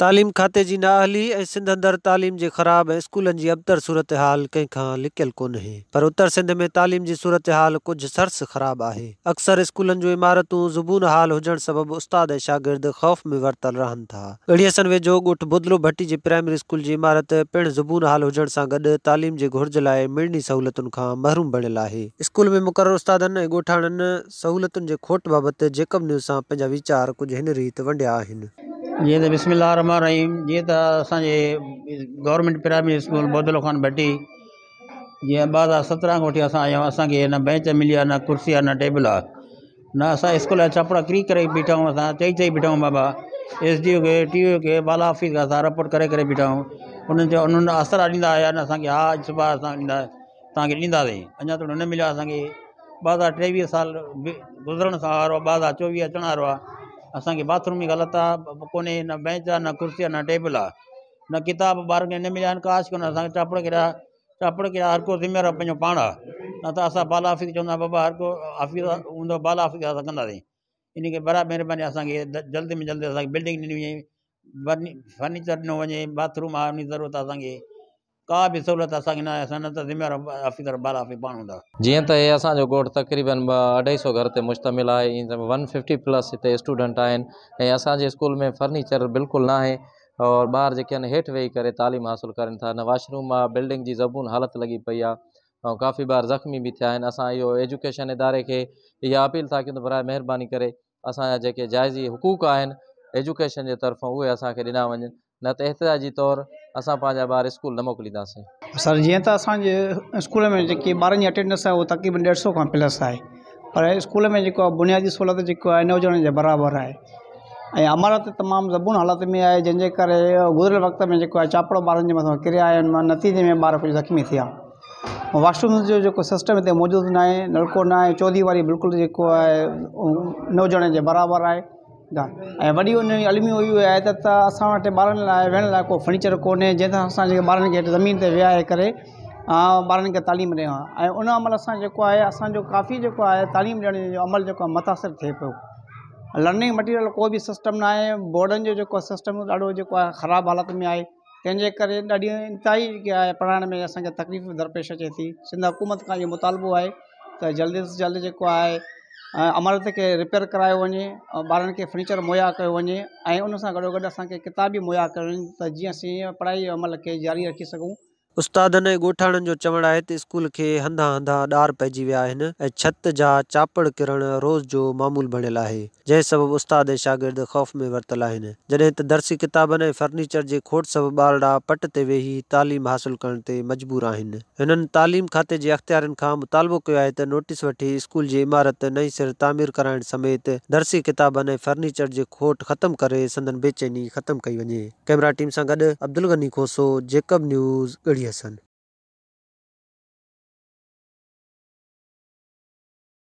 تعليم کاتي جي نااهلي ۽ سنڌ اندر تعليم جي خراب ۽ اسڪولن جي ابتر صورتحال ڪنهن کان لڪيل ڪونهي پر اتر سنڌ ۾ تعليم جي صورتحال ڪجهه سرس خراب آهي. اڪثر اسڪولن جون عمارتون زبون حال هجڻ سبب استاد ۽ شاگرد خوف ۾ ورتل رهن ٿا. ڳڙهي حسن ويجهو ڳوٺ بودلو ڀٽي جي پرائمري اسڪول جي عمارت پڻ زبون حال هجڻ سان گڏ تعليم جي گهرج لاء مڙني سهولتن کان محروم بڻيل آهي. اسڪول ۾ مقرر استادن ۽ ڳوٺاڻن سهولتن جي کوٽ بابت جيڪب نيوز سان پنهنجا ويچار ڪجهه هن ريت ونڊيا آهن. جيئن ته بسم الله الرحمٰن الرحيم جيئن ته اسان جي government primary school Bodlo Khan Bhatti جيئن 2017 کان وٺي اسان آيا آهيون اسانکي نه بينچ ملي آهي نه ڪرسي آهي نه ٽيبل آهي نه اسان اسڪول جا چاپڙا ڪري ڪري بيٺا آهيون اسان چئي چئي بيٺا آهيون بابا ايس ڊي او کي ٽي او کي بالا آفيس کي اسان رپورٽ ڪري ڪري بيٺا آهيون انهن چيو انهن آسرا ڏيندا آيا آهن اسانکي ها اڄ سڀاڻي اسان ڏيندا توهان کي ڏينداسين اڃا تائين نه مليو آهي اسان کي 2023 سال به گذرڻ سان وارو آهي 2024 اچڻ وارو آهي اسان کي باٿ روم جي غلط آهي ڪونهي نه بينچ آهي نه ڪرسي آهي نه ٽيبل آهي نه ڪتاب ٻارن کي نه مليا آهن ڪاش ڪونه اسان کي چاپڙ ڪريا چاپڙ ڪريا هر ڪو ذميوار پنهنجو پاڻ آهي نه ته اسان بالا آفيس کي چوندا بابا هر ڪو آفيس هوندو بالا آفيس اسان ڪنداسين ان کي برائي مهرباني اسان کي جلد ۾ جلد اسان کي بلڊنگ ڏني وڃي فرنيچر ڏنو وڃي باٿ روم آهي ان جي ضرورت آهي اسان کي ڪا به سهولت اسان کي نه آهي اسان نه ته ذميوار آفيسر بالا آفيس پاڻ هوندا. جيئن ته هي اسان جو ڳوٺ تقريبن ٻه اڍائي سو گهر تي مشتمل آهي ۽ ون ففٽي پلس هتي اسٽوڊنٽ آهن ۽ اسان جي اسڪول ۾ فرنيچر بلڪل ناهي اور ٻار جيڪي آهن هيٺ ويهي ڪري تعليم حاصل ڪرن ٿا نه واش روم آهي بلڊنگ جي زبون حالت لڳي پئي آهي ۽ ڪافي ٻار زخمي به ٿيا آهن اسان اهو ايجوڪيشن اداري کي اها اپيل ٿا ڪيون ته برائي مهرباني ڪري اسان جا جيڪي جائزي حقوق آهن ايجوڪيشن جي طرفان اهي اسان کي ڏنا وڃن نه ته احتجاجي طور اسان پنهنجا ٻار اسڪول نه موڪلينداسين. سر جيئن ته اسان جي اسڪول ۾ جيڪي ٻارن جي اٽينڊنس آهي اهو تقريبن ڏيڍ سو کان پلس آهي پر اسڪول ۾ جيڪو آهي بنيادي سهولت جيڪو آهي نه هجڻ جي برابر آهي ۽ عمارت تمام زبون حالت ۾ آهي جنهن جي ڪري گذريل وقت ۾ جيڪو آهي چاپڙ ٻارن جي مٿان ڪريا آهن نتيجي ۾ ٻار ڪجهه زخمي ٿيا واش روم جو جيڪو سسٽم هتي موجود نه آهي نلڪو نه آهي چوديواري بلڪل جيڪو آهي نه هجڻ جي برابر آهي ۽ وڏي ان جو الميو اهو آهي ته اسان وٽ ٻارن لاءِ ويهڻ لاءِ ڪو فرنيچر ڪونهي جنهن سان اسان جي ٻارن کي هيٺ زمين تي ويهاري ڪري ٻارن کي تعليم ڏيون ۽ ان عمل سان جيڪو آهي اسان جو ڪافي جيڪو آهي تعليم ڏيڻ جو عمل جيڪو آهي متاثر ٿئي پيو لرننگ مٽيريل ڪو به سسٽم نه آهي بورڊن جو جيڪو سسٽم ڏاڍو جيڪو آهي خراب حالت ۾ آهي تنهن جي ڪري ڏاڍي انتهائي جيڪي آهي پڙهائڻ ۾ اسان کي تڪليف درپيش اچي ٿي سنڌ حڪومت کان اهو مطالبو آهي ته جلد از جلد جيڪو آهي عمارت کي رپيئر ڪرايو وڃي ۽ ٻارن کي فرنيچر مهيا ڪيو وڃي ۽ ان سان گڏو گڏ اسان کي ڪتاب به مهيا ڪيو وڃن ته جيئن اسين پڙهائي جي عمل کي جاري رکي سگهون. استادن ۽ ڳوٺاڻن جو چوڻ آهي ته اسڪول کي هنڌان هنڌان ڏار پئجي ويا آهن ۽ ڇت جا چاپڙ ڪرڻ روز جو معمول بڻيل آهي. جنهن سبب استاد ۽ شاگرد خوف ۾ ورتل آهن، جڏهن ته درسي ڪتابن ۽ فرنيچر جي کوٽ سبب ٻارڙا پٽ تي ويهي تعليم حاصل ڪرڻ تي مجبور آهن. هنن تعليم کاتي جي اختيارين کان مطالبو ڪيو آهي ته نوٽيس وٺي اسڪول جي عمارت نئين سر تعمير ڪرائڻ سميت درسي ڪتابن ۽ فرنيچر جي کوٽ ختم ڪري سندن بيچيني ختم ڪئي وڃي. ڪئميرا ٽيم سان گڏ عبدالغني کوسو، جيڪب نيوز، ڳڙهي حسن.